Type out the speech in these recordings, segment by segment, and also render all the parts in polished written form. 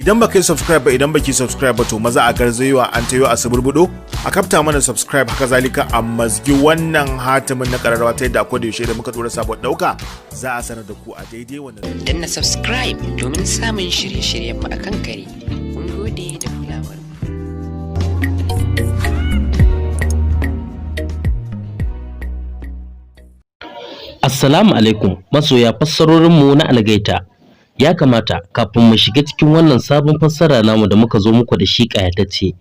Idan baka yi subscribe ba, idan baki subscribe ba, to maza a garzayewa an tayo a suburbudo a kafta mana subscribe, haka zalika a mazgi wannan hatimin na kararrawa ta yadda akwai da yaushe da muka dora sabon dauka za a sanar da ku a daidai wannan. Danna subscribe domin samun shirye-shiryenmu a kan kare. Mun gode da kulawar ku. Assalamu alaikum masoya fassarorinmu na Algaita. Ya kamata kafin mu shiga cikin wannan sabon fassara namu da muka zo muku da shi ƙayatacce,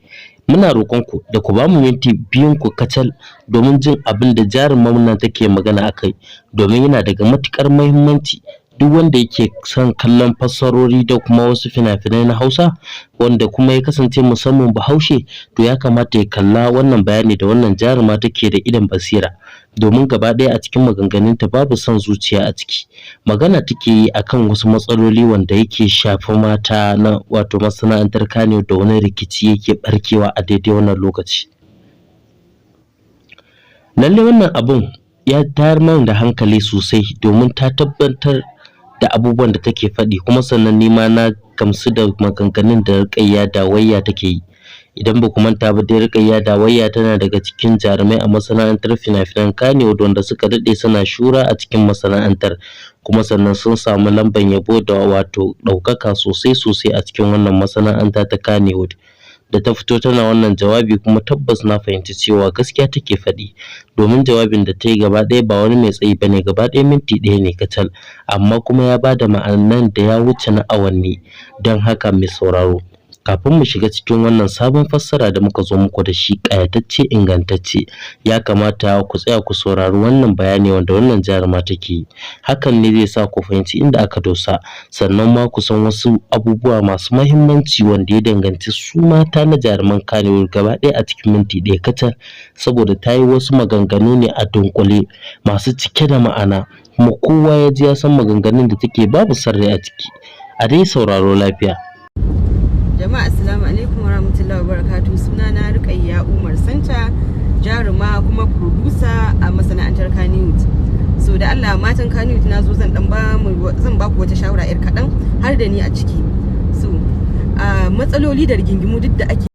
muna roƙonku da ku ba mu minti biyun ku kacal domin jin abin da jaruman nan take magana akai, domin yana daga matuƙar muhimmanci duk wanda yake son kallon fassarori da kuma wasu fina-finai na Hausa wanda kuma ya kasance musamman Bahaushe, to ya kamata ya kalla wannan bayani da wannan jaruma take da idon basira, domin gaba ɗaya a cikin maganganunta babu son zuciya a ciki. Magana take yi akan wasu matsaloli wanda yake shafi mata na wato masana'antar Kannywood da wani rikici yake ɓarkewa a daidai wannan lokaci. Lallai wannan abun ya tayar mana da hankali sosai, domin ta tabbatar da abubuwan da take faɗi, kuma sannan ni ma na gamsu da maganganun da Ruƙayya Dawayya take yi. Idan ba ku manta ba dai, Ruƙayya Dawayya tana daga cikin jarumai a masana'antar fina-finan Kannywood wanda suka daɗe suna shura a cikin masana'antar, kuma sannan sun samu lambar yabo da wato ɗaukaka sosai sosai a cikin wannan masana'anta ta Kannywood. Da ta fito tana wannan jawabi, kuma tabbas na fahimci cewa gaskiya take faɗi, domin jawabin da ta yi gaba ɗaya ba wani mai tsayi bane, gaba ɗaya minti ɗaya ne kacal, amma kuma ya bada ma'anan da ya wuce na awanni. Don haka mai sauraro, kafin mu shiga cikin wannan sabon fassara da muka zo muku da shi ƙayatacce ingantacce, ya kamata ku tsaya ku saurari wannan bayani wanda wannan jaruma take yi. Hakan ne zai sa ku fahimci inda aka dosa, sannan ma ku san wasu abubuwa masu mahimmanci wanda ya danganci su mata na jaruman Kannywood gaba ɗaya a cikin minti ɗaya kacal, saboda ta yi wasu maganganu ne a dunƙule masu cike da ma'ana, kuma kowa ya ji ya san maganganun da take babu son rai a ciki. A dai sauraro lafiya. Jama'a, assalamu alaikum warahmatullahi wabarakatuh. Suna na Rukayya Umar Santa, jaruma kuma producer a masana'antar Kannywood. So da Allah matan Kannywood, na zo zan dan ba mu zan ba ku wata shawara yar kaɗan, har da ni a ciki. So matsaloli da rigingimu duk da ake